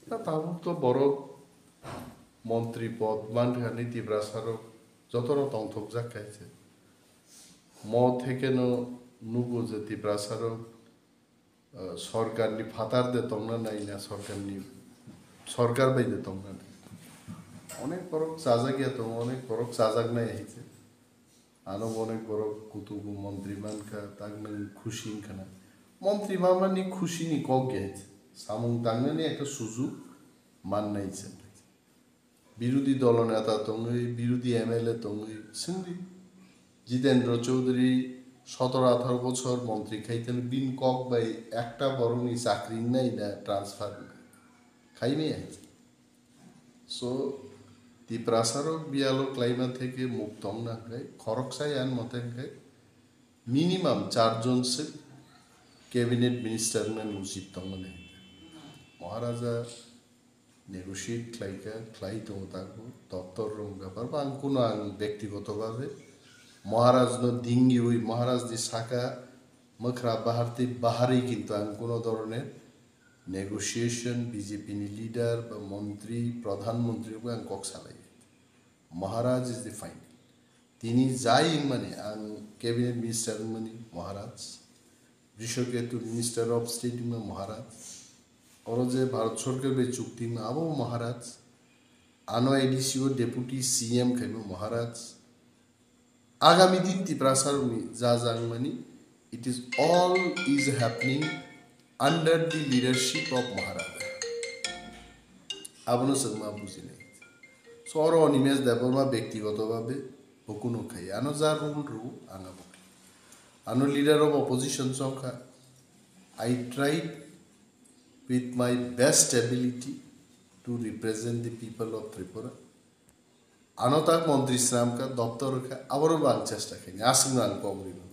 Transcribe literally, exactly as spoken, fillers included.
Ta tabuk to borok montri pod manthani Tiprasa rok jotono tongthokjak khaise. Mo thekeno nugo je Tiprasa rok, ah, sorkarni phatar de tongna nai na sorkarni, sorkar bai de tongna nai. Onek borok chajak ya tongo, onek borok chajak nai hai se. Ano bo onek borok kutubu montri mankha, tak nwng khusi wngkha na. Montri mamani khusini kok ya hai se. Samung tangnani ekta sujuk mannai se. Birodi dolo neta tongwi, birodi M L A tongwi swngdi. Jitendra Chaudhary sotoro atharo bochor montri khai tene bini kok bai ekta borokni chakri wngnai na transfer wngnai? Khai maya hai. So, Tiprasa rok biyalo klaima theke muk tong nangkhai, khoroksa yan mote khai minimum char jon se cabinet minister wngnani uchit tongmani hai. Maharaja negotiate khlaikha, khlai tongo tabuk, doptor rok bepar ba ang kuno ang bektigoto babe Maharaj no dingiwi Maharaj ni saka mwkhra baharti bahari kintu ang kuno dhoroner negotiation B J P ni leader ba montri, pradhan montri rok ang kok salai. Maharaj is the final. Tini jai wngmani ang cabinet minister wngmani Maharaj, Brishaketu minister of state wngma Maharaj, oro je Bharat sorkar bai chukti wngma abo Maharaj, ano A D C o deputy C M khaima Maharaj, agami din Tiprasa rokni ja ja wngmani, it is all is happening under the leadership of Maharaja. Abono chwng ma bujinai. So oro Animesh Debbarma bektigoto babe bo kuno khai. Ano ja rule rw ang abo khai. Ano leader of opposition songkha. I tried with my best ability to represent the people of Tripura. Ano tak montri swnamkha, doptor kha, aboro bo ang chesta khaini, aswkno ang kok rwino.